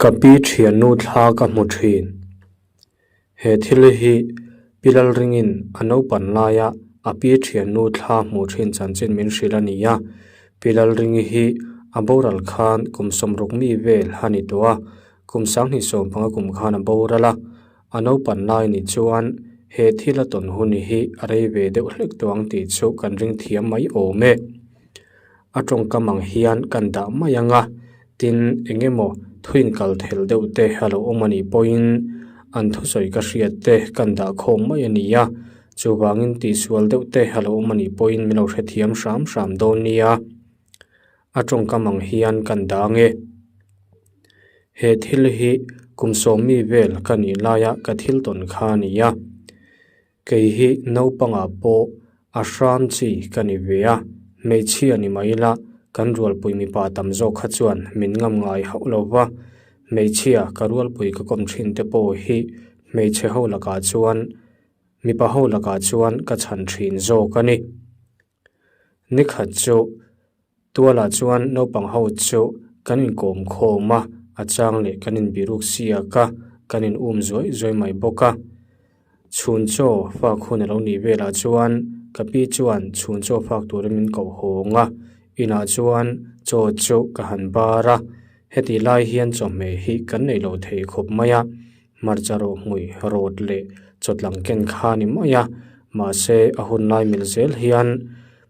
Ka pi thiannu thla ka hmu thin. He thil hi Pi Lalringin a naupan laia a pi thiannu thla hmuh thin chanchin min hrilh a ni a. Pi Lalringi hi a boral khan kum sawmruk mi vel a ni tawh a, kum sanghnih sawmpanga kum khan a boral a. A naupan lai ni chuan he thil a tawn hun hi a rei ve deuh hlek tawh ang tih chu kan ring thiam mai awm e. A tawngkam ang hian kan dah mai ang a, tin eng emaw thuin kal thel deuh te a lo awm a nih pawhin an thusawi ka hriat te kan dah khawm mai a ni a, chuvangin tihsual deuh te a lo awm a nih pawhin min lo hrethiam hram hram dawn nia. A tawngkam ang hian kan dah ang e. He thil hi kum sawmmi vel ka nih laia ka thil tawn kha a ni a. Kei hi naupangah pawh a hram chi ka ni ve a, hmeichhia ni mai ila kan rualpui mipa tam zawk kha chuan min ngam ngai hauh lo va, hmeichhia ka rualpui ka kawm thin te pawh hi hmeichhe ho lakah chuan mipa ho lakah chuan ka chhan thin zawk a ni. Nikhat chu tualah chuan naupang ho chu kan inkawm khawm a, a chang leh kan inbiruk siak a, kan in um zuai zuai mai bawk a. Chhun chaw fak hun a lo nih velah chuan ka pi chuan chhun chaw fak turin min koh hawng a, inah chuan chaw chu ka han bar a, heti lai hian chawhmeh hi kan nei lo thei khawp mai a. Hmarcha rawh hmui rawt leh chawtlang ken kha a ni mai a, mahse a hun lai mil zel hian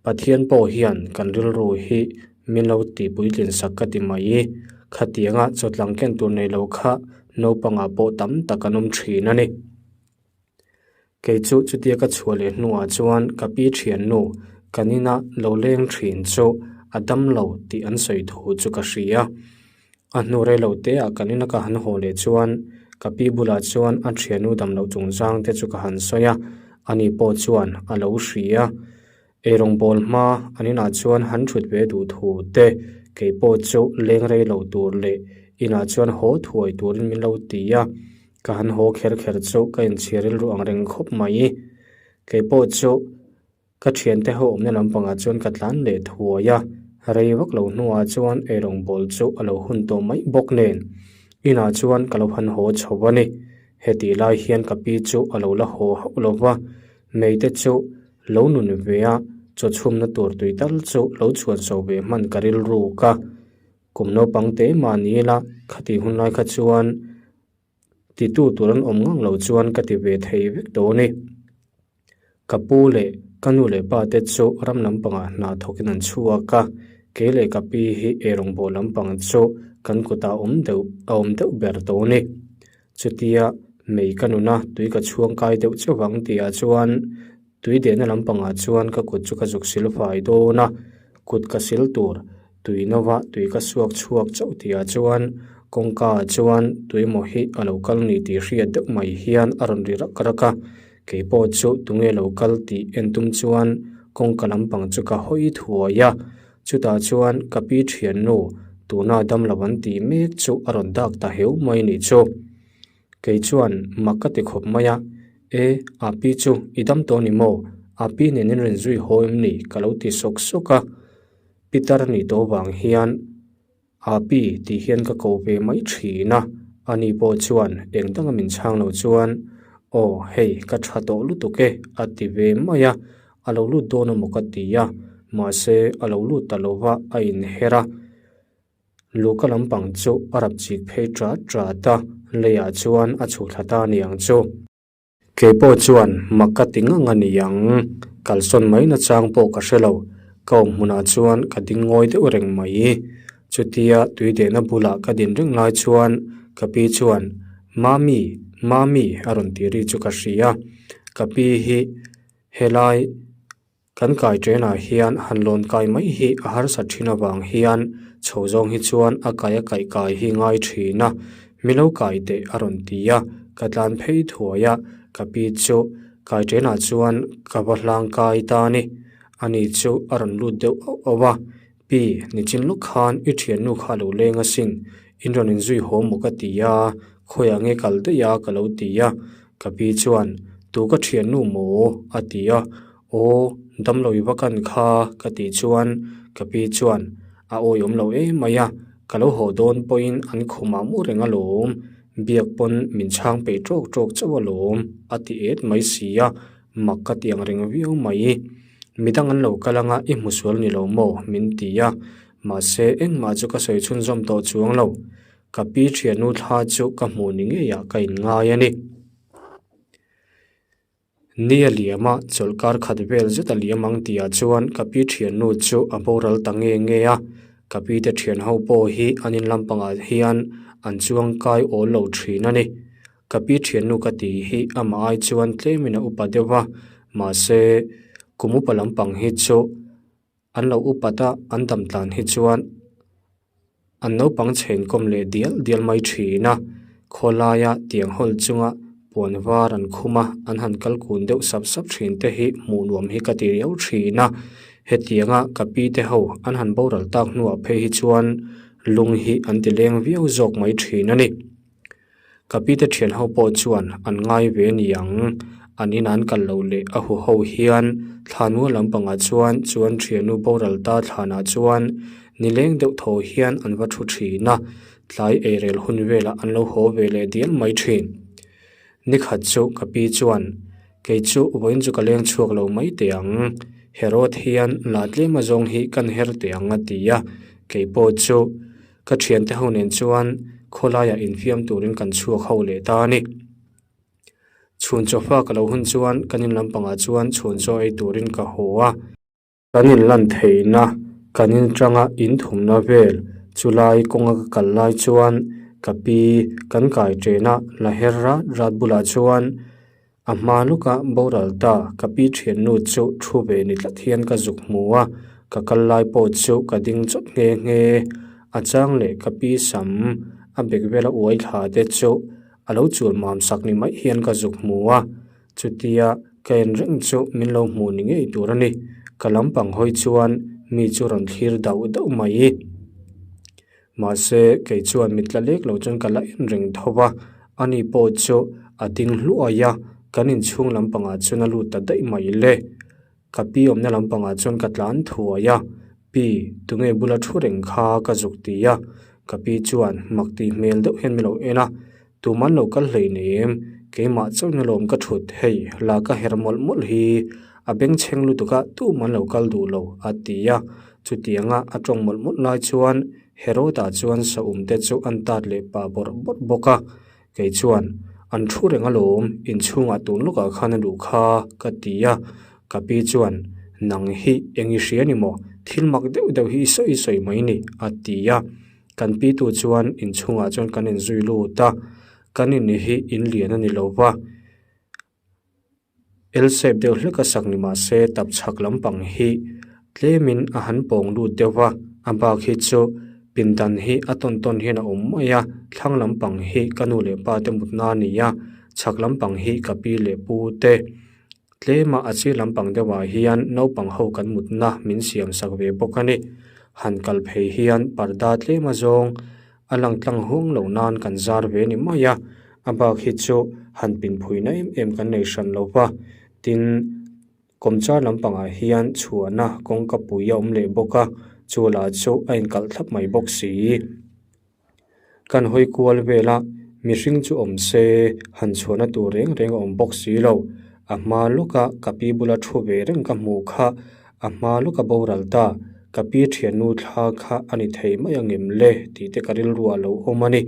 Pathian pawh hian kan rilru hi min lo tih puitlin sak ka ti mai. Khatianga chawtlang ken tur nei lo kha naupangah pawh tam tak an awm thin a ni. Kei chu chutia ka chhuah leh hnuah chuan ka pi thiannu kan ina lo leng thin chu a dam lo tih an sawi thu chu ka hria. A hnu rei lo te ah kan ina ka han haw leh chuan ka pi bulah chuan a thiannu dam loh chungchang te chu ka han sawi a, ani pawh chuan a lo hria. Eirawngbawl hma an inah chuan han thut ve duh thu te, kei pawh chu leng rei lo tur leh inah chuan haw thuai turin min lo ti a, ka han haw kher kher chu ka inchhir rilru ang reng khawp mai. Kei pawh chu ka thiante ho awmna lampangah chuan ka tlan leh thuai a, rei vak lo hnuah chuan eirawngbawl chu a lo hun tawh mai bawk nen inah chuan ka lo han haw chho a ni. Hetih lai hian ka pi chu a lo la haw hauh lo va, Meite chu lo nun ve a, chaw chhumna tur tui tal chu lo chhuan so ve hman ka rilruk a. Kum naupang te mah ni ila khati hun lai kha chuan titu tur an awm ngang lo chuan ka ti ve thei vek tawh a ni. Ka pu leh ka nu leh pa te chu ram lampangah hna thawkin an chhuak a, kei leh ka pi hi eirawngbawl lampang chu kan kutah awm deuh a awm deuh ber tawh a ni. Chutia mei ka nun a, tui ka chhuang kai deuh chauh ang tihah chuan tui dehna lampangah chuan ka kut chu ka zuk sil fai dawn a, kut ka sil tur tui nova tui ka suak chhuak chauh tihah chuan kawngka ah chuan tuimaw hi a lo kal ni tih hriat deuh mai hian a rawn ri rak rak a, keipawh chu tunge lo kal tih en tum chuan kawngka lampang chu ka hawi thuai a. Chutah chuan ka pi thiannu tuna damlo an tih mek chu a rawn dak ta heu mai nih chu. Kei chuan mak ka ti khawp mai a, E, a pi chu i dam tawh ni maw? A pi nen in rawn zui haw em ni? ka lo ti sawk sawk a. Pitar nih tawh vang hian A pi tih hian ka ko ve mai thin a, ani pawh chuan eng danga min chhang lo chuan Aw hei ka tha tawh lutuk e a ti ve mai a, a lo lut dawn emaw ka ti a, mahse a lo lut ta lo va a inher a, Luka lampang chu a rap chik phei tat tat a, leiah chuan a chhuh thla ta aniang chu. Kei pawh chuan mak ka ti ngang a ni ang, kalsawn mai nachang pawh ka hre lo, ka awm hmunah chuan ka ding ngawi deuh reng mai. Chutia tui dehna bulah ka din reng lai chuan ka pi chuan Mami, Mami a rawn tih ri chu ka hria, ka pi hi helai Kan kai train-ah hian han lawn kai mai hi a harsa thin avang hian chho zawng hi chuan a kai a kaih kai hi ngai thin a, mi lo kai teh a rawn ti a, ka tlan phei thuai a, ka pi chu kai train-ah chuan ka va hlang kai ta a ni. Ani chu a rawn lut deuh auh auh a, Pi, nichin lawk khan i thiannu kha a lo leng asin, in rawn inzui haw maw ka ti a, khawiah nge kal daih a ka lo ti a, ka pi chuan, Tu ka thiannu maw? a ti a, Aw, damlo i va kan kha ka tih chuan ka pi chuan a awih awm lo em mai a, Ka lo haw dawn pawhin an khumah mu reng alawm, biak pawn min chhang peih ṭawk ṭawk chauh alawm, a ti et mai si a, mak ka ti ang reng viau mai. Midang an lo kal anga i hmu sual ni lo maw? min ti a, mahse engmah chu ka sawi chhunzawm tawh chuang lo. Ka pi ṭhiannu thla chu ka hmuh ni ngeiah ka inngai a ni. Ni a liam a, chawlhkar khat vel zet a liam ang tihah chuan ka pi thiannu chu a boral ta nge nge a, ka pi te thian ho pawh hi an in lampangah hian an chuang kai awl lo thin a ni. Ka pi thiannu ka tih hi amah ai chuan tlemin a upa deuh a, mahse kum upa lampang hi chu an lo upat a, an dam tlan hi chuan An naupang chhenkawm leh dial dial mai thin a, khawlaia tiang hawl chunga puan var an khum a, an han kal kun deuh sap sap thin te hi hmuh nuam hi ka ti riau thin a. Hetianga ka pi te ho an han boral tak hnuah phei hi chuan lung hi an ti leng viau zawk mai thin a ni. Ka pi te thian ho pawh chuan an ngai ve a ni ang, an inah an kal loh leh a hu ho hian thlanmual lampangah chuan chuan thiannu boral ta thlanah chuan nileng deuh thaw hian an va thu thin a, tlai eirel hun velah an lo haw ve leh dial mai thin. Nikhat chu ka pi chuan kei chu vawiin chu ka leng chhuak lo mai teh ang, Herod hian lah tlem azawng hi kan her teh ang a ti a, kei pawh chu Ka thiante ho nen chuan khawlaiah infiam turin kan chhuak ho leh ta a ni. Chhun chawhfa ka lo hun chuan kan in lampangah chuan chhun chaw ei turin ka haw a. Kan in lan theihna, kan in tanga in thumna vel chulai kawnga ka kal lai chuan ka pi kan kai tena la her rat rat bulah chuan A hma lawka boral ta ka pi thiannu chu thu ve ni tlat hian ka zuk hmu a, ka kal lai pawh chu ka ding chawt nghe nghe. A chang leh ka pi sam a bek vela uai thla te chu a lo chul mam sak ni mai hian ka zuk hmu a, chutia ka en reng chu min lo hmuh ni ngei tur a ni. Ka lampang hawi chuan mi chu rawn thlir dauh dauh mai. Mahse, kei chuan mit tla lek lo chuan ka la en reng tho va, ani pawh chu a ding hluai a, kan inchhung lampangah chuan a lut ta daih mai le. Ka pi awmna lampangah chuan ka tlan thuai a, Pi, tunge bula thu reng kha ka zuk ti a, ka pi chuan mak tih hmel deuh hian min lo en a, Tuman lo kal hlei nei em? Keimah chauhin alawm ka thut, hei, la ka her mawlh mawlh hi a bengchheng lutuk a, tuman lo kal duh lo, a ti a. Chutianga a tawng mawlh mawlh lai chuan Herod-a chuan saum te chu an tat leh pah bawrh bawrh bawk a. Kei chuan, An thu reng alawm, inchhungah tun lawkah khan a luh kha, ka ti a. Ka pi chuan, Nang hi eng i hria ni maw? Thil mak deuh deuh hi i sawi sawi mai ni, a ti a. Kan pitu chuan inchhungah chuan kan inzui lut a, kan in hi in lian a ni lo va, L shape deuh hlek a sak ni mah se tap chhak lampang hi tlemin a han pawng lut deuh va, a bak hi chu pindan hi a tawn tawn hian a awm mai a, thlang lampang hi ka nu leh pa te mutna a ni a, chhak lampang hi ka pi leh pu te. Tlema a sir lampang deuhah hian naupang ho kan mutna min siam sak ve bawk a ni. Han kal phei hian parda tlem azawng a lang tlang huang lo nan kan zar ve ni mai a, a bak hi chu han pin phuina em em kan nei hran lo va. Tin, kawmchar lampangah hian chhuahna kawngka pui a awm leh bawk a, chu lah chu a inkalh thlap mai bawk si. Kan hawi kual vel a, mihring chu awm se han chhuahna tur reng reng a awm bawk si lo. A hma lawka ka pi bula thu ve reng ka hmuh kha a hma lawka boral ta, ka pi thiannu thla kha a ni thei mai angem le tih te ka rilru ah lo awm a ni.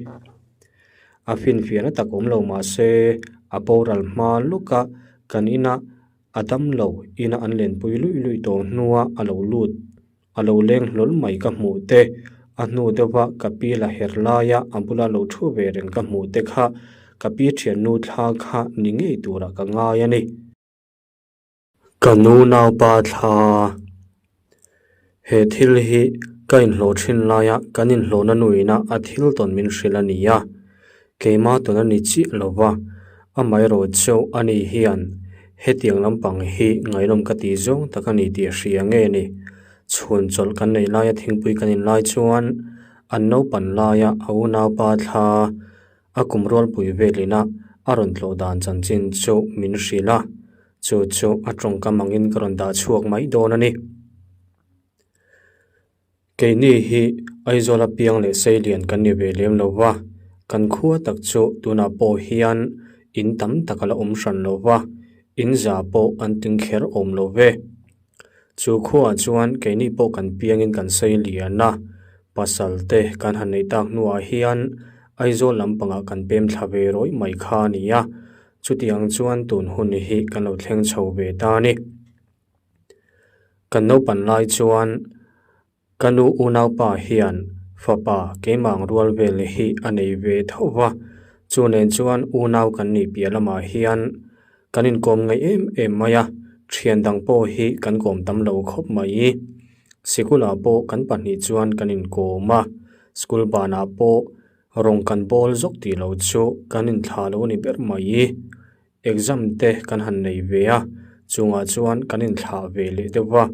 A finfiahna tak awm lo mah se a boral hma lawka kan inah a damlo ina an lenpui luih luih tawh hnua a lo lut. A lo leng hlawl mai ka hmuh te, a hnu deuha ka pi la her laia a bula lo thu ve reng ka hmuh te kha ka pi thiannu thla kha ni ngei turah ka ngai a ni. Ka nu naupa thla He thil hi ka inhlawh thin laia kan inhlawhna nuina a thil tawn min hrilh a ni a, keimah tawn a ni chiah lo va, amaherawh chu ani hian Hetiang lampang hi ngaihnawm ka tih zawng tak a ni tih a hria nge ni? Chhun chawlh kan neih laia thingpui kan in lai chuan an naupan laia a unaupa thla a kum rualpui velin a a rawn tlawh dan chanchin chu min hrilh a, chu chu a tawngkam angin ka rawn dah chhuak mai dawn a ni. Keini hi Aizawla piang leh seilian kan ni ve lem lo va, kan khua tak chu tunah pawh hian in tam tak a la awm hran lo va, in za pawh an ting kher awm lo ve. Chu khuaah chuan keini pawh kan piangin kan seilian a, pasal te kan han neih tak hnuah hian Aizawl lampangah kan pem thla ve rawih mai kha a ni a, chutiang chuan tun hun hi kan lo thleng chho ve ta a ni. Kan naupan lai chuan ka nu unaupa hian fapa keimah ang rual vel hi a nei ve tho va, chu nen chuan unau kan nih piah lamah hian kan inkawm ngaih em em mai a, thian dang pawh hi kan kawm tam lo khawp mai. Sikulah pawh kan pahnih chuan kan inkawm a, school banah pawh rawng kan bawl zawk tih loh chu kan inthlah lo a ni ber mai. Exam te kan han nei ve a, chungah chuan kan inthlah ve leh deuh va,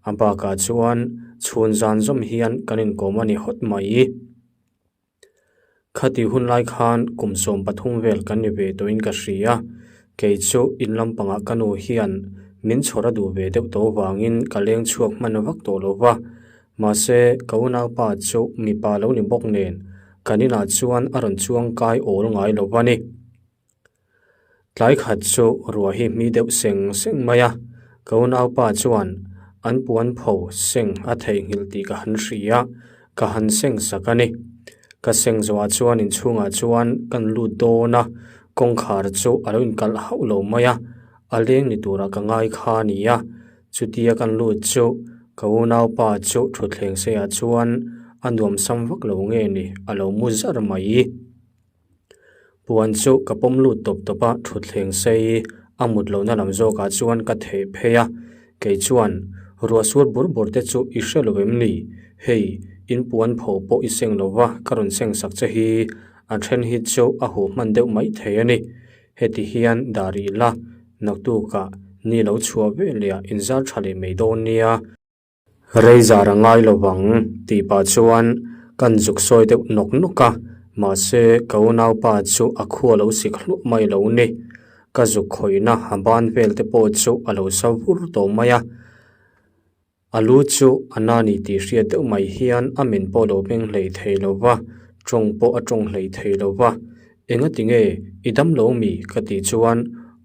a bakah chuan chhun zan zawm hian kan inkawm a ni hawt mai. Khati hun lai khan kum 13 vel kan ni ve tawhin ka hria, kei chu in lampangah ka nu hian min chhawr a duh ve deuh tawh vangin ka leng chhuak hman vak tawh lo va, mahse ka unaupa chu mipa lo ni bawk nen kan inah chuan a rawn chuang kai awl ngai lo va ni. Tlai khat chu ruah hi hmi deuh seng seng mai a, ka unaupa chuan an puan pho seng a theihnghilh tih ka han hria, ka han seng sak a ni. Ka seng zawhah chuan inchhungah chuan kan lut dawn a, kawngkhar chu a lo inkalh hauh lo mai a, a leng ni turah ka ngai kha a ni a, chutia kan lut chu ka unaupa chu thutthleng seiah chuan a nuamsam vak lo nge ni a lo mu zar mai. Puan chu ka pawm lut tawp tawp a, thutthleng sei a mut lohna lam zawkah chuan ka theh phei a, kei chuan ruah sur bur bur te chu i hre lo em ni? Hei, in puan pho pawh i seng lo va, ka rawn seng sak che hi, a then hi chu a huh hman deuh mai thei a ni. Heti hian dah rih la, naktukah ni lo chhuah ve leh ah inzar tha leh mai dawn nia. Rei zar a ngai lo vang tih pah chuan kan zuk sawi deuh nawk nawk a, mahse ka unaupa chu a khua lo sik hluah mai lo ni. Ka zuk khawihna a ban vel te pawh chu a lo sa vur tawh mai a, a lu chu a na ni tih hriat deuh mai hian a men pawh lo beng hlei thei lo va, tawng pawh a tawng hlei thei lo va. Engati nge i dam lo mi? ka tih chuan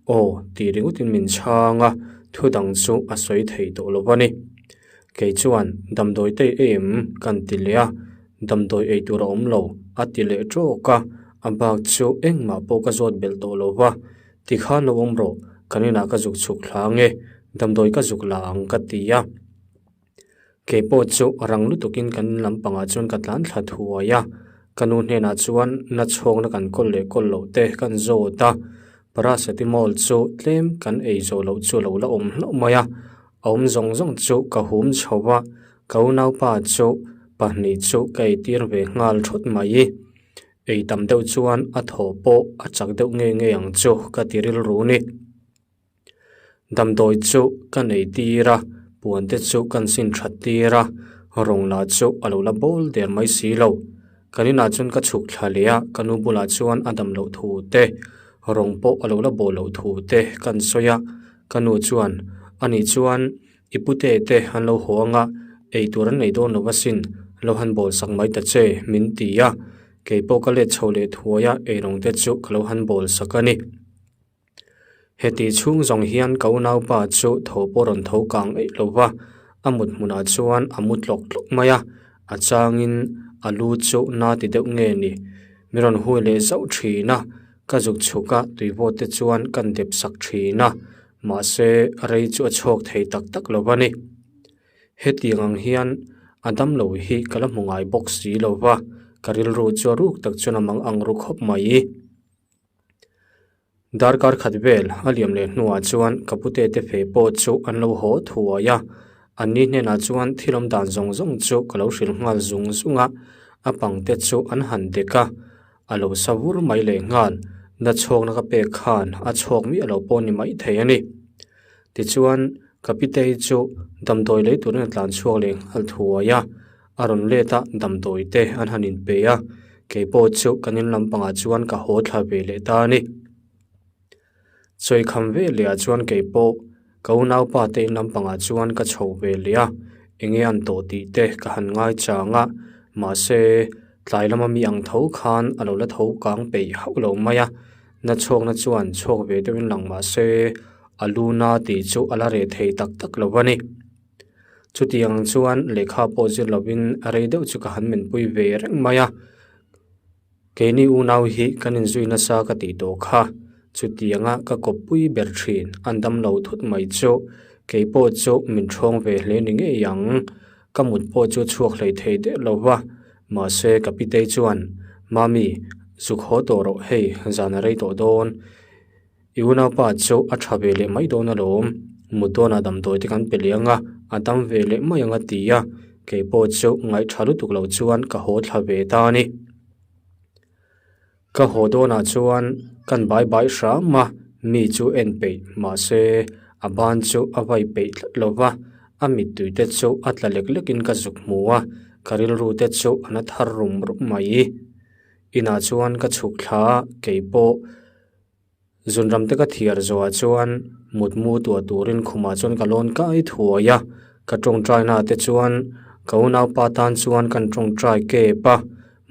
Aw tih ringawtin min chhang a, thu dang chu a sawi thei tawh lo va ni. Kei chuan damdawi te em kan ti leh a, damdawi ei tur a awm lo a ti leh tawk a, a bak chu engmah pawh ka zawt belh tawh lo va. Tikhan lo awm rawh, kan inah ka zuk chhuk thla ange, damdawi ka zuk la ang ka ti a. Kei pawh chu rang lutukin kan in lampangah chuan ka tlan thla thuai a, ka nu hnenah chuan na chhawkna kan kawl leh kawl loh te kan zawt a, paracetamol chu tlem kan ei zawh loh chu a lo la awm hlauh mai a, a awm zawng zawng chu ka hum chho a, ka unaupa chu pahnih chu ka eitir ve nghal thawt mai. Ei tam deuh chuan a thaw pawh a chak deuh nge nge ang chu ka ti rilru ni. Damdawi chu ka nei tir a, puan te chu kan sin that tir a, rawng lah chu a lo la bawl der mai si lo. Kan inah chuan ka chhuk thla leh a, ka nu bulah chuan a dam loh thu te, rawng pawh a lo la bawl loh thu te kan sawi a, ka nu chuan ani chuan i pute te an lo haw ang a, ei tur an nei dawn lo asin, lo han bawl sak mai ta che min ti a, kei pawh ka let chho leh thuai a, eirawng te chu ka lo han bawl sak a ni. Heti chhung zawng hian ka unaupa chu tho pawh rawn tho kang eih lo va, a mut hmunah chuan a mu tlawk tlawk mai a, a changin a lu chu na ti deuh nge ni. Mi rawn hui leh zauh thin a, ka zuk chhuk a tuivawt te chuan kan dep sak thin a, mahse rei chu a chhuak thei tak tak lo va ni. Hetiang ang hian a damlo hi ka la hmu ngai bawk si lo va, ka rilru chu a ruk tak chuan a mang ang ru khawp mai. Darkar khat vel a liam leh hnuah chuan ka pute te feh pawh chu an lo haw thuai a, anni hnenah chuan thil awm dan zawng zawng chu ka lo hrilh nghal zung zung a, a pang te chu an han dek a, a lo sa vur mai leh nghal, na chhawkna ka pek khan a chhawk miah lo pawh ni mai thei a ni. Tichuan ka pitei chu damdawi lei turin a tlan chhuak leh nghal thuai a. A rawn let a, damdawi te an han inpe a, kei pawh chu kan in lampangah chuan ka haw thla ve leh ta a ni. Chawikham ve leh ah chuan kei pawh ka unaupa te in lampangah chuan ka chho ve leh a, Enge an tawh tih te ka han ngai chang a, mahse tlai lama mi ang tho khan a lo la tho kang peih hauh lo mai a, na chhuakna chuan chhuak ve deuhin lang mahse a lu na tih chu a la reh thei tak tak lo a ni. Chutiang chuan lehkha pawh zir lovin rei deuh chu ka han menpui ve reng mai a. Keini unau hi kan inzui nasa ka tih tawh kha, chutianga ka kawppui ber thin an dam lo thut mai chu kei pawh chu min ṭhawng ve hle ni ngei ang. Ka mut pawh chu chhuak hlei thei deuh lo va, mahse ka pitei chuan, Mami, zuk haw tawh rawh hei, zan a rei tawh dawn. I unaupa chu a tha ve leh mai dawn alawm, mut dawnah damdawi te kan pe leh ang a, a dam ve leh mai ang a ti a, kei pawh chu ngaihtha lutuk lo chuan ka haw thla ve ta a ni. Ka haw dawnah chuan kan bai bai hram a, mi chu en peih mahse a ban chu a vai peih tlat lo va, a mittui te chu a tla lek lekin ka zuk hmu a, ka rilru te chu a na thar rum rum mai. Inah chuan ka chhuk thla a, kei pawh. Zunram te ka thiar zawhah chuan mutmu tuah turin khumah chuan ka lawn kai thuai a, ka tawngtai na te chuan ka unaupa tan chuan kan tawngtai kep a,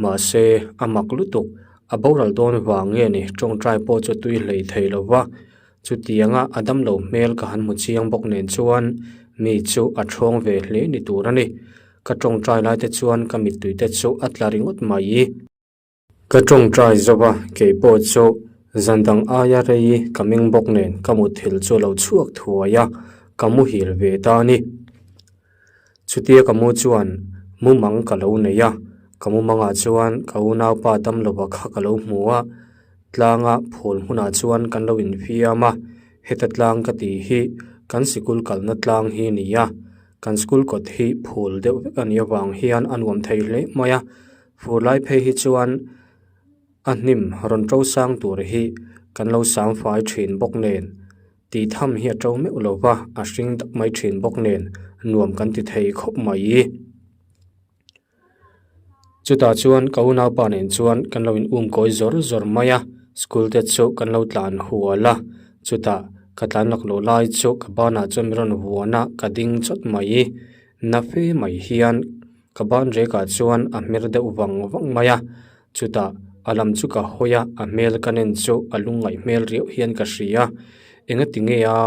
mahse a mak lutuk, a boral dawn vang nge ni tawngtai pawh chu tui hlei thei lo va, chutianga a damlo hmel ka han hmu chiang bawk nen chuan mi chu a thawng ve hle ni tur a ni, ka tawngtai lai te chuan ka mittui te chu a tla ringawt mai. Ka tawngtai zo a, kei pawh chu zan dang aia rei ka meng bawk nen ka mutthil chu a lo chhuak thuai a, ka muhil ve ta a ni. Chutia ka mu chuan mumang ka lo nei a, ka mumangah chuan ka unaupa damlova kha ka lo hmu a, tlanga phul hmunah chuan kan lo infiam a, heta tlang ka tih hi kan sikul kalna tlang hi a ni a, kan school kawt hi phul deuh vek a nih avang hian a nuam thei hle mai a. Fur lai phei hi chuan a hnim rawn to sang tur hi kan lo sang fai thin bawk nen tih tham hi a to meuh lo va, a hring dak mai thin bawk nen nuam kan ti thei khawp mai. Chutah chuan ka unaupa nen chuan kan lo in um kawi zawr zawr mai a, school te chu kan lo tlan hual a, chutah ka tlan laklawh lai chu ka banah chuan min rawn vuan a, ka ding chawt mai. Na fe mai hian Ka ban rekah chuan a hmer deuh vang vang mai a, chutah a lam chu ka hawi a, a hmel ka nen chu a lungngaih hmel riauh hian ka hria. Engati nge a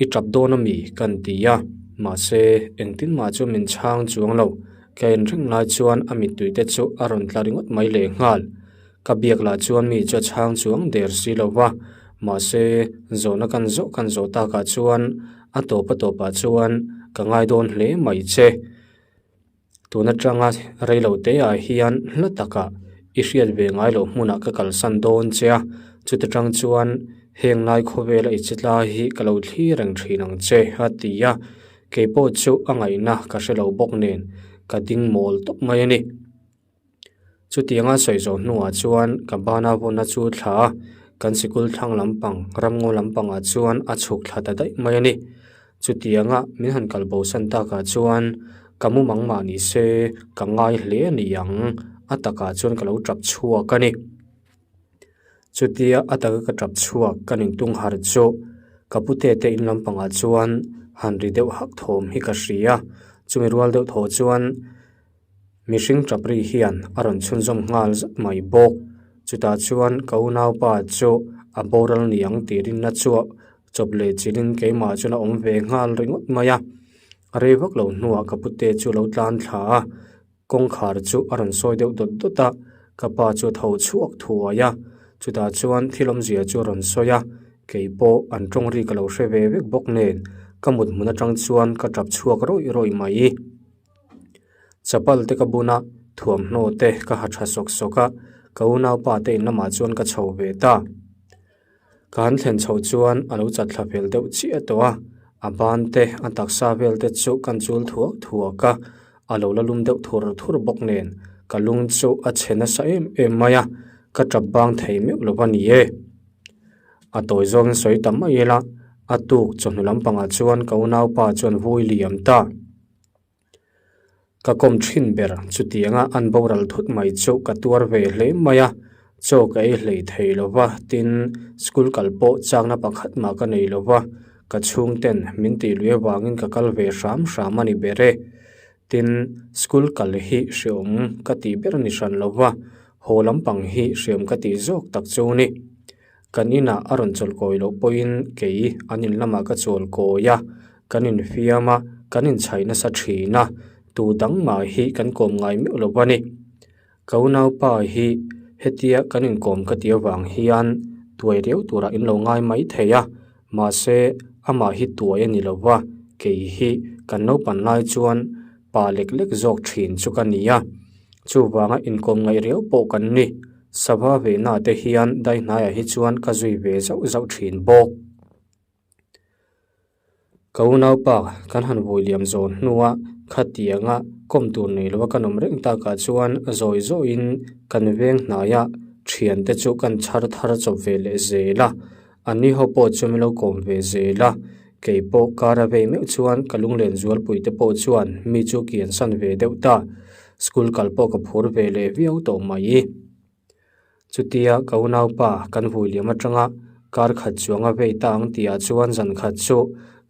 i tap dawn ami ka ni ti a, mahse engtin mah chu min chhang chuang lo, ka en reng lai chuan a mittui te chu a rawn tla ringawt mai leh nghal. Ka biak lah chuan mi chu a chhang chuang der si lo va, mahse zawhna kan zawh kan zawh takah chuan A tawp a tawpah chuan ka ngai dawn hle mai che. Tun atanga reilo te ah hian hla takah i hriat ve ngai loh hmunah ka kalsan dawn che a, chuti tang chuan heng lai khawvela i che tlai hi ka lo thlir reng thin ang che a ti a, keipawh chu a ngaihna ka hre lo bawk nen ka ding mawl tawp mai a ni. Chutianga sawi zawh hnuah chuan ka bana vawna chu thla a, kan sikul thlang lampang ramngaw lampangah chuan a chhuk thla ta daih mai a ni. Chutianga min han kal bosan takah chuan ka mumang mah ni se ka ngai hle a ni ang, a takah chuan ka lo tap chhuak a ni. Chutia a taka ka tap chhuak kan intung harh chu ka pute te in lampangah chuan han ri deuh hak thawm hi ka hria, chumi rual deuh thaw chuan. Mihring tap ri hian a rawn chhunzawm nghal zat mai bawk. Chutah chuan ka unaupa chu a boral niang tih rinna chu chawp leh chilhin keimah chuan a awm ve nghal ringawt mai a. A rei vak lo hnuah ka pute chu a lo tlan thla a, kawngkhar chu a rawn sawi deuh dawt dawt a, ka pa chu a tho chhuak thuai a. Chutah chuan thil awmzia chu a rawn sawi a, kei pawh an tawng ri ka lo hre ve vek bawk nen ka mut hmun atang chuan ka tap chhuak rawih rawih mai. Chapal te ka bun a, thuamhnaw te ka ha tha sawk sawk a, ka unaupa te in lamah chuan ka chho ve ta. Ka han thlen chhoh chuan a lo chat thla fel deuh chiah tawh a, a ban te a taksa vel te chu kan chul thuak thuak a, a lo la lum deuh thur thur bawk nen ka lung chu a chhe nasa em em mai a, ka tap bang thei meuh lo a ni e. A tawi zawngin sawi ta mai ila, a tuk chawhnu lampangah chuan ka unaupa chuan vui liam ta. Ka kawm thin ber chutianga an boral thut mai chu ka tuar ve hle mai a, chaw ka ei hlei thei lo va, tin school kal pawh chakna pakhat mah ka nei lo va. Ka chhungten min tih lui avangin ka kal ve hram hram a ni ber e. Tin, school kal hi hreawm ka tih ber ni hran lo va, haw lampang hi hreawm ka tih zawk tak chu ni. Kan inah a rawn chawlh kawi loh pawhin kei an in lamah ka chawl kawi a, kan infiam a, kan inchhaih nasa thin a, tu dang mah hi kan kawm ngai meuh lo a ni. Ka unaupa hi hetia kan inkawm ka tih avang hian tuai riau turah in lo ngai mai thei a, mahse amah hi tuai a ni lo va, kei hi kan naupan lai chuan pa lek lek zawk thin chu ka ni a, chuvanga inkawm ngaih riau pawh kan ni. Sava vehna te hian dai hnaiah hi chuan ka zui ve zauh zauh thin bawk. Ka unaupa kan han vui liam zawn hnua khatianga kawm tur nei lova kan awm reng takah chuan zawi zawiin kan veng hnaia thiante chu kan chhar thar chawp ve leh zel a, anni ho pawh chu min lo kawm ve zel a, kei pawh kar a vei meuh chuan ka lunglen zualpui te pawh chuan mi chu kian san ve deuh ta, school kal pawh ka phur ve leh viau tawh mai. Chutia ka unaupa kan vui liam atanga kar khat chuang a vei ta ang tihah chuan zan khat chu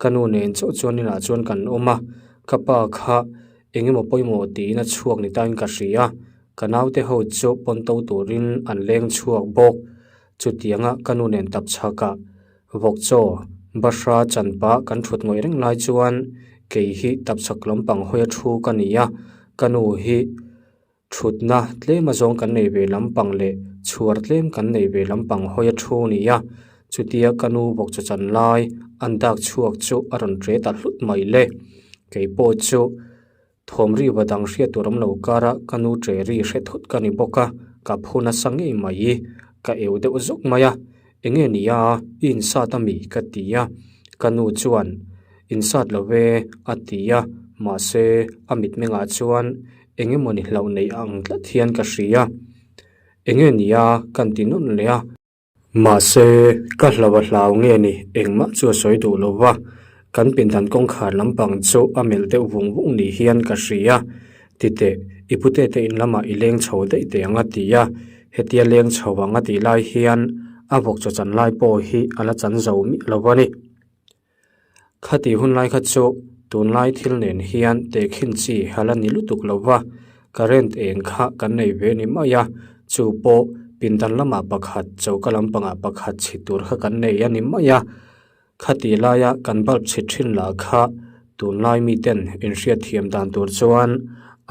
ka nu nen chauh chuan inah chuan kan awm a, ka pa kha eng emaw pawimawh tiin a chhuak ni tain ka hria, ka naute ho chu pawn to turin an leng chhuak bawk. Chutianga ka nu nen tap chhakah vawk chaw bahra chanpa kan thut ngawih reng lai chuan kei hi tap chhak lampang hawia thu ka ni a, ka nu hi. Thutna tlem azawng kan nei ve lampang leh chhuar tlem kan nei ve lampang hawi a thu ni a, chutia ka nu bawk chu chan lai an dak chhuak chu a rawn tle ta hlut mai le. Kei pawh chu thawm ri va dang hriat tur awm lo kara ka nu tle ri hre thut ka ni bawk a, ka phu nasa ngei mai, ka eu deuh zuk mai a, Enge ni a, i insat ami? ka ti a, ka nu chuan Insat lo ve a ti a, mahse a mitmengah chuan eng emawni hlauh neih ang tlat hian ka hria. Enge ni a kan ti nawn leh a. Mahse ka hlau a hlau nge ni engmah chu a sawi duh lo va, kan pindan kawngkhar lampang chu a melh deuh vung vung ni hian ka hria. Titeh, i pute te in lamah i leng chho daih teh ang a ti a, hetia leng chho ang a tih lai hian a vawk chaw chan lai pawh hi a la chan zo miah lo a ni. Khatih hun lai kha chu tunlai thil nen hian tehkhin chi a la ni lutuk lo va, current eng kha kan nei ve ni mai a, chu pawh pindan lamah pakhat, choka lampangah pakhat chhi tur kha kan nei a ni mai a. Khatih laia kan bulb chhit thin lah kha tunlai miten inhriatthiam dan tur chuan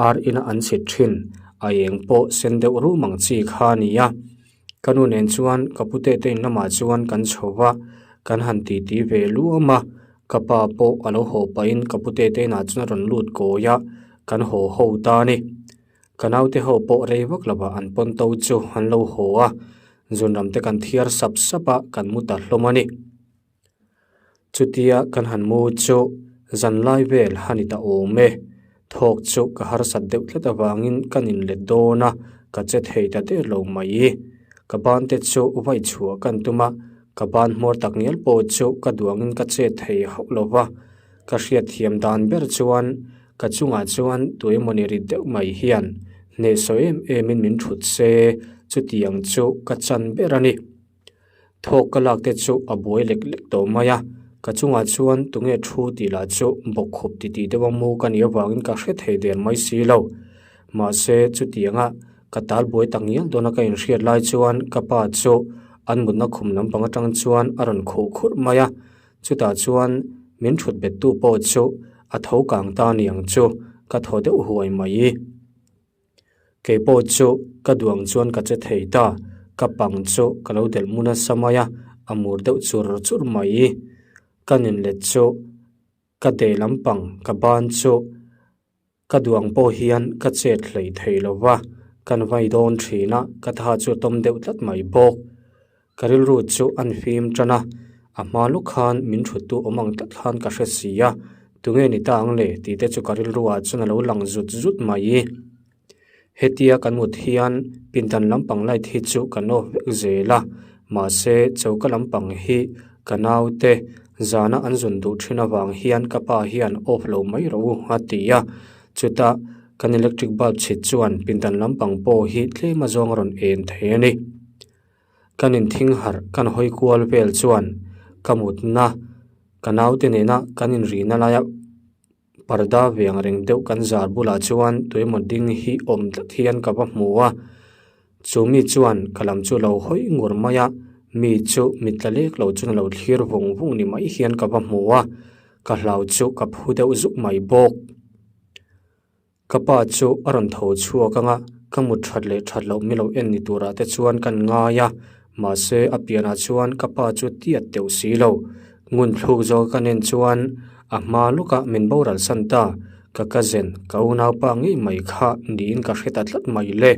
ar ina an chhit thin a eng pawh sen deuh rum ang chi kha a ni a. Ka nu nen chuan ka pute te in lamah chuan kan chho va, kan han titi ve luam a, ka pa pawh a lo haw pahin ka pute te inah chuan a rawn lut kawi a, kan haw ho ta a ni. Ka naute ho pawh rei vak lovah an pawn to chu an lo haw a, zunram te kan thiar sap sap a, kan mu ta hlawm a ni. Chutia kan han mu chu zan lai vel a ni ta awm e. Thawk chu ka harsat deuh tlat avangin ka nin let dawn a, ka che thei ta der lo mai. Ka ban te chu vai chhuah kan tum a, ka ban hmawr tak ngial pawh chu ka duangin ka che thei hauh lo va. Ka hriatthiam dan ber chuan ka chungah chuan tuemawni rit deuh mai hian hnehsawh em emin min thut se, chutiang chu ka chan ber a ni. Thawk ka lak te chu a buai lek lek tawh mai a, ka chungah chuan tunge thu tih lah chu bawkkhup titih deuh a mu ka nih avangin ka hre thei der mai si lo. Mahse chutianga ka tal buai tak ngial dawna ka inhriat lai chuan ka pa chu an mutna khum lampang atang chuan a rawn khuh khurh mai a, chutah chuan min thut bettu pawh chu a tho kang ta niang chu ka thaw deuh huai mai. Kei pawh chu ka duang chuan ka che thei ta, ka pang chu ka lo delh mu nasa mai a, a mur deuh chur chur mai. Ka nin let chu ka deh lampang ka ban chu ka duang pawh hian ka chet hlei thei lo va, kan vai dawn thin a, ka tha chu a tawm deuh tlat mai bawk. Ka rilru chu an fim tan a, a hma lawk khan min thuttu awm ang tlat khan ka hre si a, tunge ni ta ang le tih te chu ka rilruah chuan a lo lang zut zut mai. Hetia kan mut hian pindan lampang light hi chu kan off vek zel a, mahse choka lampang hi ka naute zana an zun duh thin avang hian ka pa hian off lo mai rawh u a ti a, chutah kan electric bulb chhit chuan pindan lampang pawh hi tlem azawng a rawn en thei a ni. Kan inthing harh kan hawi kual vel chuan ka mutna. Ka naute nena kan inrihna laia parda ve ang reng deuh kan zar bulah chuan tuemaw ding hi awm tlat hian ka va hmu a. Chu mi chuan ka lam chu lo hawi ngur mai a, mi chu mit tla lek lo chuan a lo thlir vung vung ni mai hian ka va hmu a, ka hlau chu ka phu deuh zuk mai bawk. Ka pa chu a rawn tho chhuak ang a, ka mut that leh that loh milo en ni turah te chuan kan ngai a, mahse a pianah chuan ka pa chu tiat teuh si lo. Ngun thluk zawk ka nen chuan a hma lawkah min boral san ta, ka cousin, ka unaupa ngei mai kha niin ka hre ta tlat mai le.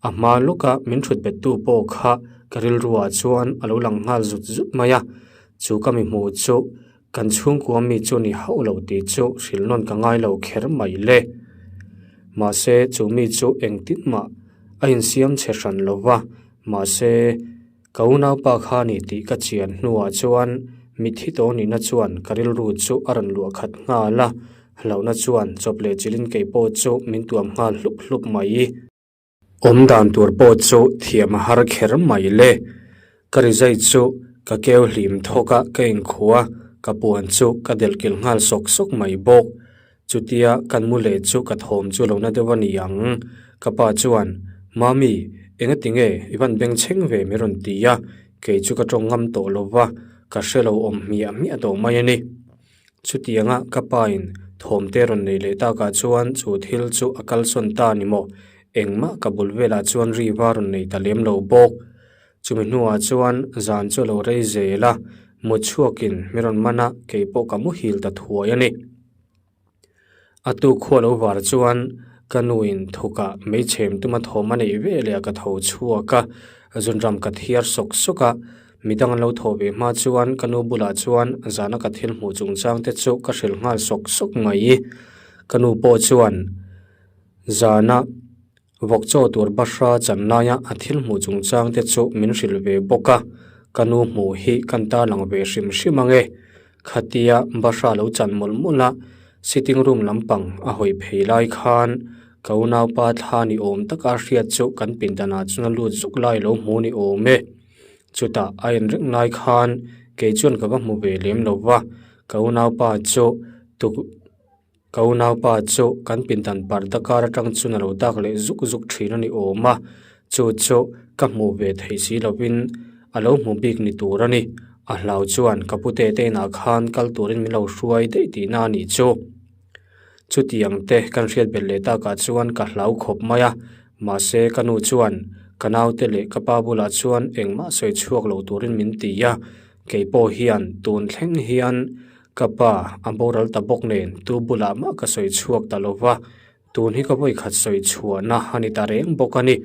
A hma lawka min thut bettu pawh kha ka rilruah chuan a lo lang nghal zut zut mai a, chu ka mi hmuh chu kan chhungkua mi chu ni hauh lo tih chu hrilh nawn ka ngai lo kher mai le. Mahse chu mi chu engtin mah a insiam chhe hran lo va, mahse ka unaupa kha ni tih ka chian hnuah chuan mitthi tawh nihna chuan ka rilru chu a rawn luah khat nghal a, Hlauhna chuan chawp leh chilhin kei pawh chu min tuam nghal hlup hlup mai. Awm dan tur pawh chu thiam a har kher mai le. Ka rizai chu ka keu hlim thawk a, ka inkhuh a, ka puan chu ka delh kilh nghal sawk sawk mai bawk. Chutia kan mu leh chu ka thawm chu lo na deuh a ni ang. Ka pa chuan, Mami, engati nge i van bengchheng ve min rawn ti a, kei chu ka tawng ngam tawh lo va, ka hre lo awm hmiah hmiah tawh mai a ni. Chutianga ka pain thawmte rawn nei leh takah chuan chu thil chu a kalsawn ta ni maw? Engmah ka bul velah chuan ri va rawn nei ta lem lo bawk. Chumi hnuah chuan zan chu a lo rei zel a, mut chhuakin mi rawn man a, kei pawh ka muhil ta thuai a ni. A tuk khua lo var chuan ka nuin thukah meichhem tuma thawm a neih ve leh a ka tho chhuak a, zunram ka thiar sawk sawk a, midang an lo thawh ve hma chuan ka nu bulah chuan zana ka thil hmuh chungchang te chu ka hrilh nghal sawk sawk mai. Ka nu pawh chuan zana Vawk chaw tur bahra chan laia a thil hmuh chungchang te chu min hrilh ve bawk a, ka nu hmuh hi kan tarlang ve hrim hrim ang e. Khatia bahra lo chan mawlh mawlh a, sitting room lampang a hawi phei lai khan ka unaupa thla ni awm taka hriat chu kan pindanah chuan a lut zuk lai lo hmu ni awm e. Chutah a en reng lai khan kei chuan ka va hmu ve lem lo va, ka unaupa chu tuk. Ka unaupa chu kan pindan parda kar atang chuan a lo dak leh zuk zuk thin a ni awm a, chu chu ka hmuh ve theih si lovin a lo hmu bik ni tur a ni. A hlau chuan ka pute te inah khan kal turin min lo hruai daih tihna a nih chu. Chutiang te kan hriat belh leh takah chuan ka hlau khawp mai a, mahse ka nu chuan ka naute leh ka pa bulah chuan engmah sawi chhuak lo turin min ti a, kei pawh hian tun thleng hian Ka pa a boral ta bawk nen tu bulah mah ka sawi chhuak ta lo va, tun hi ka vawikhat sawi chhuahna a ni ta reng bawk a ni.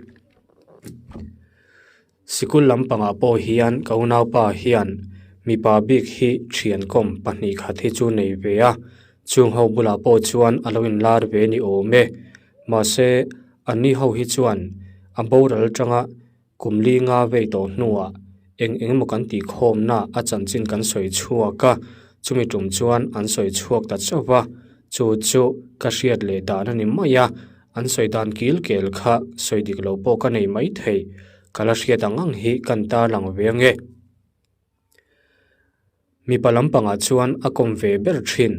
Sikul lampangah pawh hian ka unaupa hian mipa bik hi thiankawm pahnihkhat hi chu nei ve a, chung ho bulah pawh chuan a lo inlar ve ni awm e. Mahse, anni ho hi chuan a boral atanga Kum li nga vei tawh hnuah eng eng emaw kan tih khawmna a chanchin kan sawi chhuak a, chumi tum chuan an sawi chhuak ta chauh va, chu chu ka hriat leh dan a ni mai a, an sawi dan kil kel kha sawi dik lo pawh ka nei mai thei, ka la hriat ang ang hi kan tarlang ve ange. Mipa lampangah chuan a kawm ve ber thin.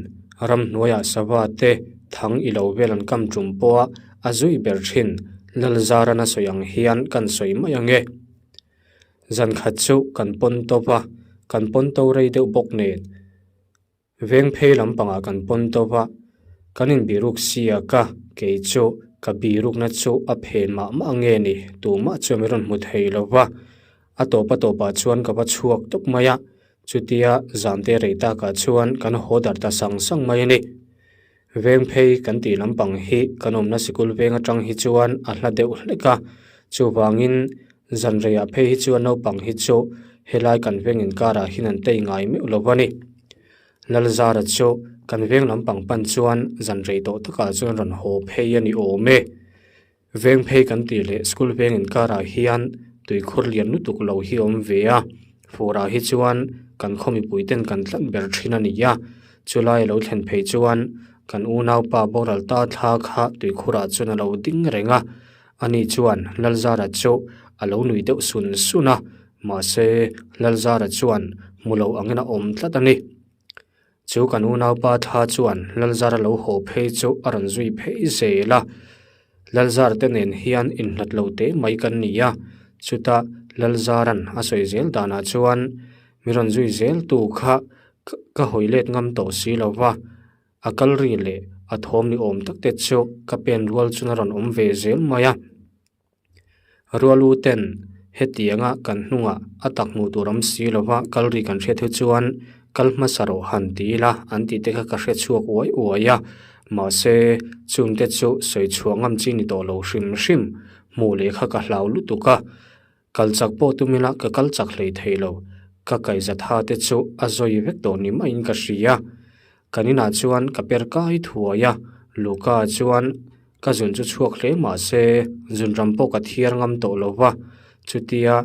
Ramhnuaiah sava te thang i lo vel an kam tum pawha a zui ber thin. Lalzaran a sawi ang hian kan sawi mai ang e. Zan khat chu kan pawn tawp a, kan pawn to rei deuh bawk nen. Veng phei lampangah kan pawn tawp a, kan inbiruk siak a, kei chu ka birukna chu a phen mah mah nge ni, tumah chuan min rawn hmu thei lo va. A tawp a tawpah chuan ka va chhuak tawp mai a, chutia zante rei takah chuan kan haw darh ta sang sang mai a ni. Veng phei kan tih lampang hi kan awmna sikul veng atang hi chuan a hla deuh hlek a, chuvangin zan reiah phei hi chuan naupang hi chu helai kan veng inkarah hian an tei ngai meuh lo a ni. Lalzara chu kan veng lampang pan chuan zan rei tawh takah chuan rawn haw phei a ni awm e. Veng phei kan tih leh school veng inkarah hian tuikhur lian lutuk lo hi a awm ve a, furah hi chuan kan khaw mipui ten kan tlat ber thin a ni a, chulai a lo thlen phei chuan kan unaupa boral ta thla kha tuikhurah chuan a lo ding reng a, ani chuan Lalzara chu a lo nui deuh sun sun a, mahse Lalzara chuan. hmu lo angin a awm tlat a ni. Chu kan unaupa thla chuan Lalzara lo haw phei chu a rawn zui phei zel a. Lalzar te nen hian inhlat lo teh mai kan ni a, chutah Lalzaran a sawi zel danah chuan mi rawn zui zel tu kha ka hawi let ngam tawh si lo va, a kal ri leh a thawm ni awm tak te chu ka pen rual chuan a rawn awm ve zel mai a. Rualu ten hetianga kan hnungah a tak hmuh tur awm si lova kal ri kan hriat hi chuan kal hmasa rawh han ti ila an tih te kha ka hre chhuak uai uai a, mahse chungte chu sawi chhuah ngam chi ni tawh lo hrim hrim hmuh leh kha ka hlau lutuk a, kal chak pawh tum ila ka kal chak hlei thei lo, ka kaihzatha te chu a zawi vek tawh ni maiin ka hria. Kan inah chuan ka per kai thuai a, Luca chuan ka zun chu chhuak hle mah se zunram pawh ka thiar ngam tawh lo va, chutia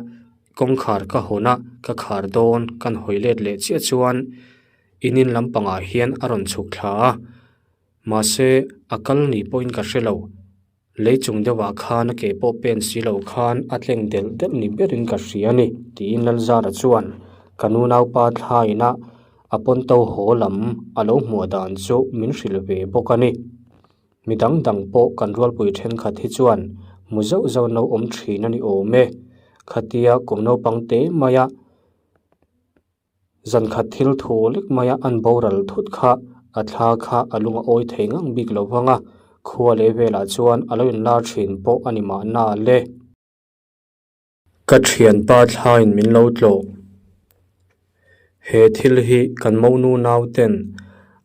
kawngkhar ka hawn a ka khar dawn kan hawi let leh chiah chuan in in lampangah hian a rawn chhuk thla a, mahse a kal ni pawhin ka hre lo. Lei chung deuhah khan a ke pawh pen si lo khan a tleng delh delh ni berin ka hria a ni, tiin Lalzara chuan ka nunaupa thlaina a pawnto haw lam a lo hmuah dan chu min hrilh ve bawk a ni. Mi dang dang pawh kan rualpui thenkhat hi chuan hmu zauh zauh an lo awm thin a ni awm e. Khatia kum naupang te maia Zan khat thil thu lek maia an boral thut kha a thla kha a lung a awi thei ngang bik lo vang a, khua leh velah chuan a lo inlar thin pawh a ni mahna le. Ka thianpa thlain min lo tlawh. He thil hi kan monu nauten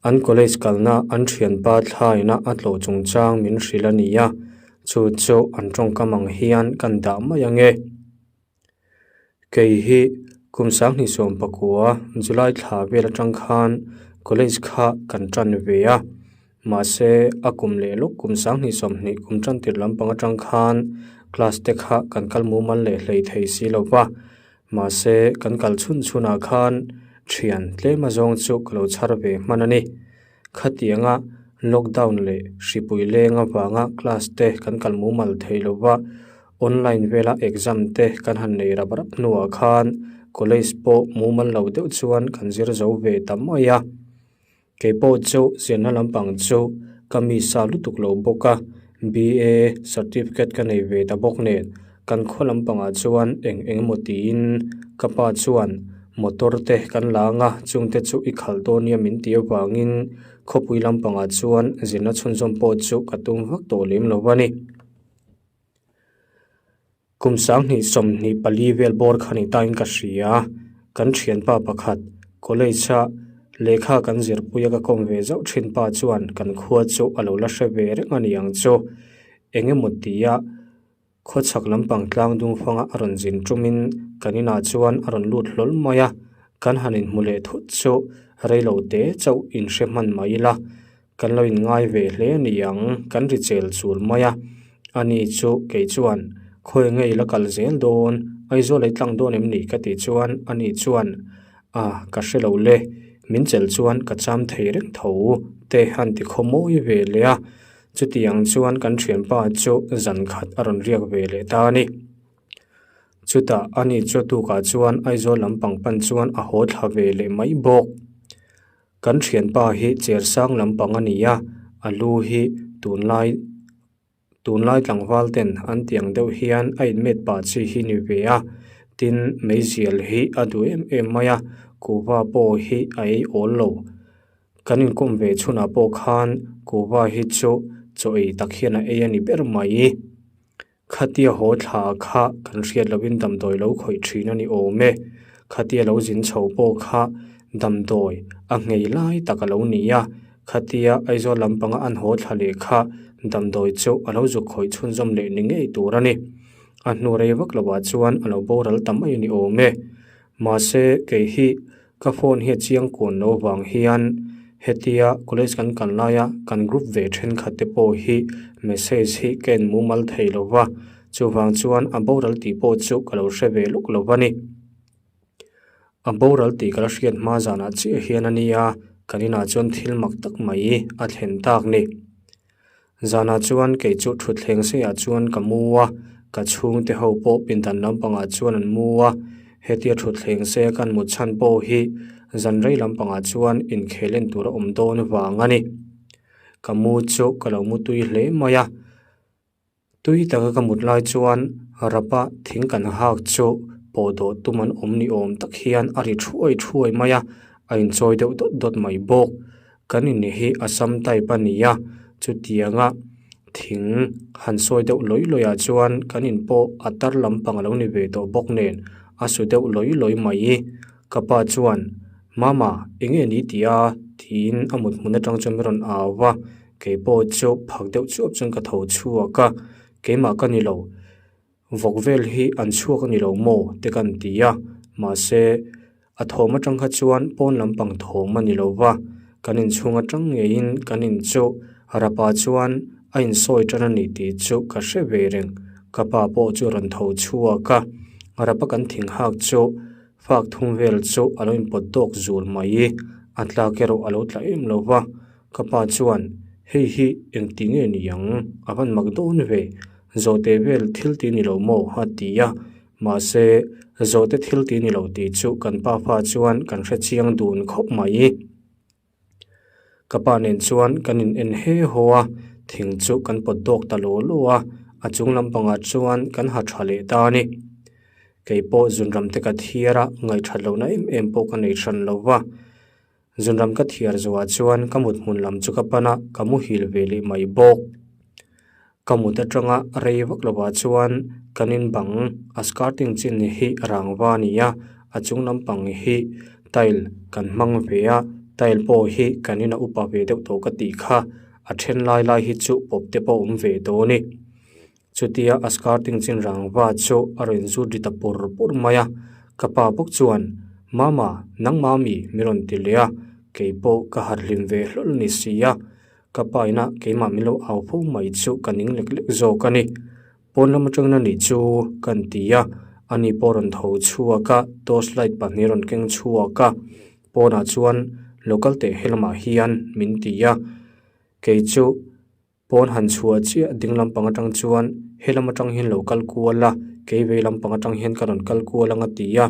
an college kalna an thianpa thlaina a tlawh chungchang min hrilh a ni a, chu chu an tawngkam ang hian kan dah mai ange. Kei hi kum sanghnih sawm pakua July thla vel atang khan college kha kan tan ve a, mahse a kum leh lawk kum sanghnih sawmhnih kum tan tir lampang atang khan class te kha kan kal mumal leh hlei thei si lo va, mahse kan kal chhun chhunah khan thian tlem azawng chu ka lo chhar ve hman a ni. Khatianga lockdown leh hripui leng avanga class te kan kal mumal thei lo va, online vela exam te kan han nei rap rap hnuah khan college pawh mumal lo deuh chuan kan zir zo ve ta mai a. Kei pawh chu zirna lampang chu ka mi sa lutuk lo bawk a, BA certificate ka nei ve ta bawk nen kan khaw lampangah chuan eng eng emaw tiin ka pa chuan motor te kan la ang a, chungte chu i khalh dawn nia min tih avangin khawpui lampangah chuan zirna chhunzawm pawh chu ka tum vak tawh lem lo a ni. Kum sanghnih 24 vel bawr kha ni tain ka hria, kan thianpa pakhat college a lehkha kan zirpuia ka kawm ve zauh thin pa chuan kan khua chu a lo la hre ve reng a ni ang chu eng emaw tia Khawchhak lampang tlang dung fanga a rawn zin tumin kan inah chuan a rawn lut hlawl mai a, kan han inhmu leh thut chu rei lo te chauh inhre hman mai ila, kan lo inngai ve hle a ni ang, kan ri chel chul mai a. Ani chu kei chuan, Khawi nge i la kal zel dawn, Aizawl ei tlang dawn em ni? ka tih chuan ani chuan, A, ka hre lo le, min chelh chuan ka cham thei reng tho te han ti khaw mawi ve leh a. Chutiang chuan kan thianpa chu zan khat a rawn riak ve leh ta a ni. Chutah ani chu tukah chuan Aizawl lampang pan chuan a haw thla ve leh mai bawk. Kan thianpa hi cher sang lampang a ni a, a lu hi tunlai tunlai tlangval ten an tiang deuh hian a inmet pah chi hi ni ve a, tin meizial hi a duh em em mai a, kuhva pawh hi a ei awl lo. Kan inkawm ve chhunah pawh khan kuhva hi chu chaw ei tak hian a ei a ni ber mai. Khatia haw thla kha kan hriat lohin damdawi lo khawih thin a ni awm e. Khatia lo zin chho pawh kha damdawi a nghei lai tak a lo ni a. Khatia Aizawl lampanga an haw thla leh kha damdawi chu a lo zuk khawih chhunzawm leh ni ngei tur a ni. A hnu rei vak lovah chuan a lo boral ta mai a ni awm e. Mahse kei hi Ka phone hi a chiang kuan lo vang hian hetia college kan kal laia kan group ve thenkhat te pawh hi message hi ka en mumal thei lo va, chuvang chuan a boral tih pawh chu ka lo hre ve lawk lo va ni. A boral tih ka la hriat hma zanah chiah hian a nia, kan inah chuan thil mak tak mai a thlen tak ni. Zanah chuan kei chu thutthleng seiah chuan ka mu a, ka chhungte ho pawh pindan lampangah chuan an mu a. Hetia thutthleng se kan mut chhan pawh hi zan rei lampangah chuan inkhel en tur a awm dawn vang a ni. Ka mu chu ka lo mu tui hle mai a. Tui taka ka mut lai chuan rapa thing kan hak chu pawh dawh tum an awm ni awm tak hian a ri thuai thuai mai a, a inchawi deuh dawt dawt mai bawk. Kan in hi Assam type a ni a, chutianga thing han sawi deuh lawih lawih ah chuan kan in pawh a tar lampang a lo ni ve tawh bawk nen a su deuh lawih lawih mai. Ka pa chuan, Mama, eng nge ni tih a? tiin a mut hmun atang chuan min rawn au va. Kei pawh chu phak deuh chuap chuan ka tho chhuak a, keimah ka ni lo, vawk vel hi an chhuak a ni lo maw te kan ti a, mahse a thawm atang kha chuan pawn lampang thawm a ni lo va, kan inchhung atang ngeiin kan in chu rapa chuan a insawi tan a ni tih chu ka hre ve reng, ka pa pawh chu a rawn tho chhuak a, rapa kan thing hak chu Fak thum vel chu a lo inpawt dawk zul mai. A tlak erawh a lo tla em lo va. Ka pa chuan, Hei hi engti nge ni ang? A van mak dawn ve. Zawhte vel thil ti ni lo maw? a ti a. Mahse, zawhte thil ti ni lo tih chu kan pa fa chuan kan hre chiang dun khawp mai. Ka pa nen chuan kan in en he haw a, thing chu kan pawt dawk ta law law a, a chung lampangah chuan kan ha tha leh ta a ni. Kei pawh zunram te ka thiar a, ngaihthat lohna em em pawh ka nei hran lo va. Zunram ka thiar zawhah chuan ka mut hmun lam chu ka pan a, ka muhil ve leh mai bawk. Ka mut atanga rei vak lovah chuan kan in bang a skirting chin hi rangva a ni a, a chung lampang hi tile kan hmang ve a, tile pawh hi kan in a upa ve deuh tawh ka tih kha, a then lai lai hi chu pawp te pawh a awm ve tawh a ni. Chutia a skirting chin rangva chu a rawn zut ri ta pur pur mai a, ka pa bawk chuan, Mama, nangmah mi mi rawn ti leh a, kei pawh ka harhlim ve hlawl ni si a. Ka pa ina keimah min lo au fo mai chu ka ning lek lek zawk a ni. Pawn lam atangin a nih chu kan ti a, ani pawh rawn tho chhuak a, torch light pahnih rawn keng chhuak a, pawnah chuan lo kal teh helamah hian min ti a, kei chu pawn han chhuah chiah ding lampang atang chuan helam atang hian lo kal kual a, kei vei lampang atang hian ka rawn kal kual ang a ti a,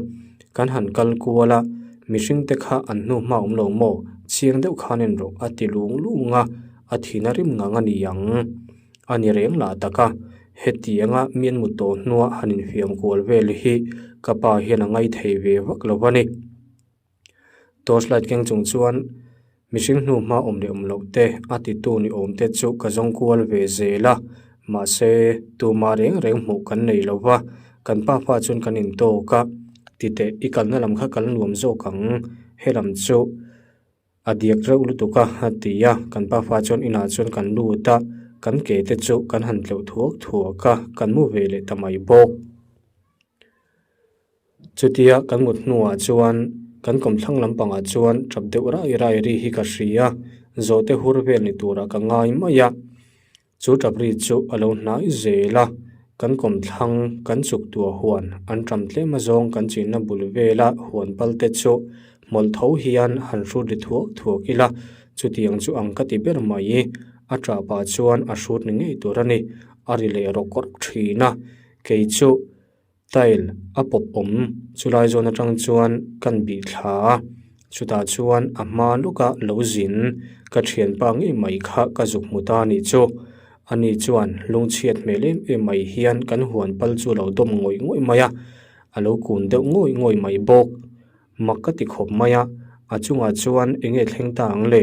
kan han kal kual a. Mihring te kha an hnu hma awm lo maw? Chiang deuh khan en rawh a ti lung lung a, a thina rim ngang a ni ang. A ni reng lah tak a, hetianga mi an mut tawh hnua han infiam kual vel hi ka pa hian a ngaithei ve vak lo a ni. Torch light keng chung chuan Mihring hnu hma awm leh awm loh te a titu ni awm te chu ka zawng kual ve zel a, mahse tumah reng reng hmuh kan nei lo va, kan pa pa chuan kan intawk a, titeh i kalna lam kha kal nuam zawk ang, helam chu a diak reuh lutuk a a ti a, kan pa pa chuan inah chuan kan lut a, kan ke te chu kan han tleuh thuak thuak a, kan mu ve leh ta mai bawk. Chutia kan mut hnuah chuan kan kawmthlang lampangah chuan tap deuh rai rai ri hi ka hria a, zawhte hur vel ni turah ka ngai mai a. Chu tap ri chu a lo hnai zel a, kan kawmthlang kan chuk tuah huan an ṭam tlem azawng kan chinna bul vela huan pal te chu hmawlh tho hian han hrut ri thuak thuak ila, chutiang chu ang ka ti ber mai. A ṭah pah chuan a hrut ni ngei tur a ni, a ri leh rawk rawk ṭhin a, kei chu. Tile a pawp awm chulai zawn atang chuan kan bih thla a, chutah chuan a hma lawka lo zin ka thianpa ngei mai kha ka zuk hmu ta a nih chu. Ani chuan lungchhiat hmel em em mai hian kan huan pal chu a lo dawm ngawih ngawih mai a, a lo kun deuh ngawih ngawih mai bawk. Mak ka ti khawp mai a, a chungah chuan eng nge thleng ta ang le?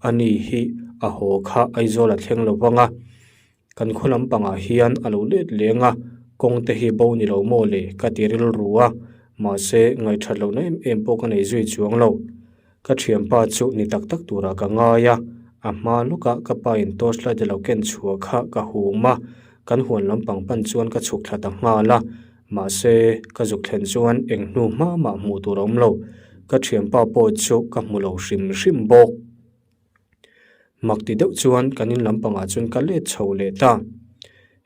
Ani hi a haw kha Aizawl a thleng lo vang a. Kan khaw lampangah hian a lo let leng a, kawng te hi bo ni lo maw le ka ti rilru a, mahse ngaihthat lohna em em pawh ka nei zui chuang lo. Ka thianpa chu ni tak tak turah ka ngai a, a hma lawkah ka pa in torch light a lo ken chhuah kha ka hum a, kan huan lampang pan chuan ka chhuk thla ta nghal a, mahse ka zuk thlen chuan eng hnu hma mah hmuh tur a awm lo, ka thianpa pawh chu ka hmu lo hrim hrim bawk. Mak ti deuh chuan kan in lampangah chuan ka let chho leh ta.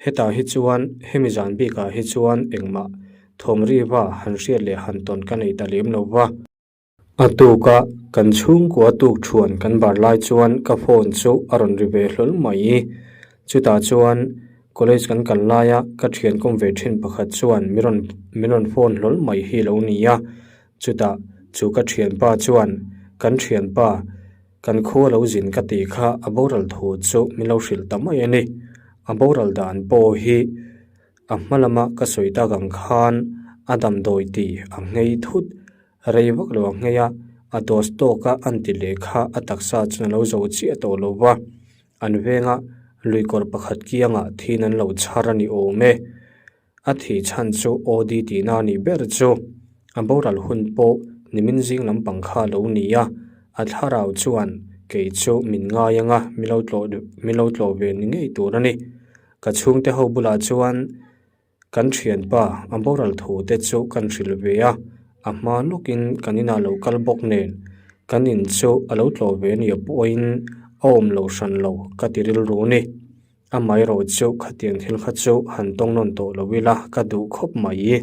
Hetah hi chuan hemi zan bikah hi chuan engmah thawm riva han hriat leh han tawn ka nei ta lem lo va. A tuka kan chhungkua tuk thuan kan bar lai chuan ka phone chu a rawn ri ve hlawl mai. Chutah chuan. College kan kal laia ka thian kawm ve thin pakhat chuan min rawn min rawn phone hlawl mai hi lo ni a. Chutah chu ka thianpa chuan kan thianpa kan khua lo zin ka tih kha a boral thu chu min lo hrilh ta mai a ni. A boral dan pawh hi a hma lama ka sawi tak ang khan a damdawi tih a nghei thut rei vak lo a nghei a, a dose tawka an ti leh kha a taksa chuan a lo zo chiah tawh lo va. An venga lui kawr pakhat kiangah thin an lo chhar a ni awm e. A thih chhan chu OD tihna a nih ber chu. A boral hun pawh nimin zing lampang kha a lo ni a, a thlarau chuan kei chu min ngai anga min lo tlawh min lo tlawh ve ni ngei tur a ni. Ka chhungte ho bulah chuan Kan thianpa a boral thu te chu kan hrilh ve a, a hma lawkin kan inah lo kal bawk nen kan in chu a lo tlawh ve nia pawhin a awm lo hran lo ka ti rilru ni. Amaherawh chu khatiang thil kha chu han tawng nawn tawh lo ila ka duh khawp mai.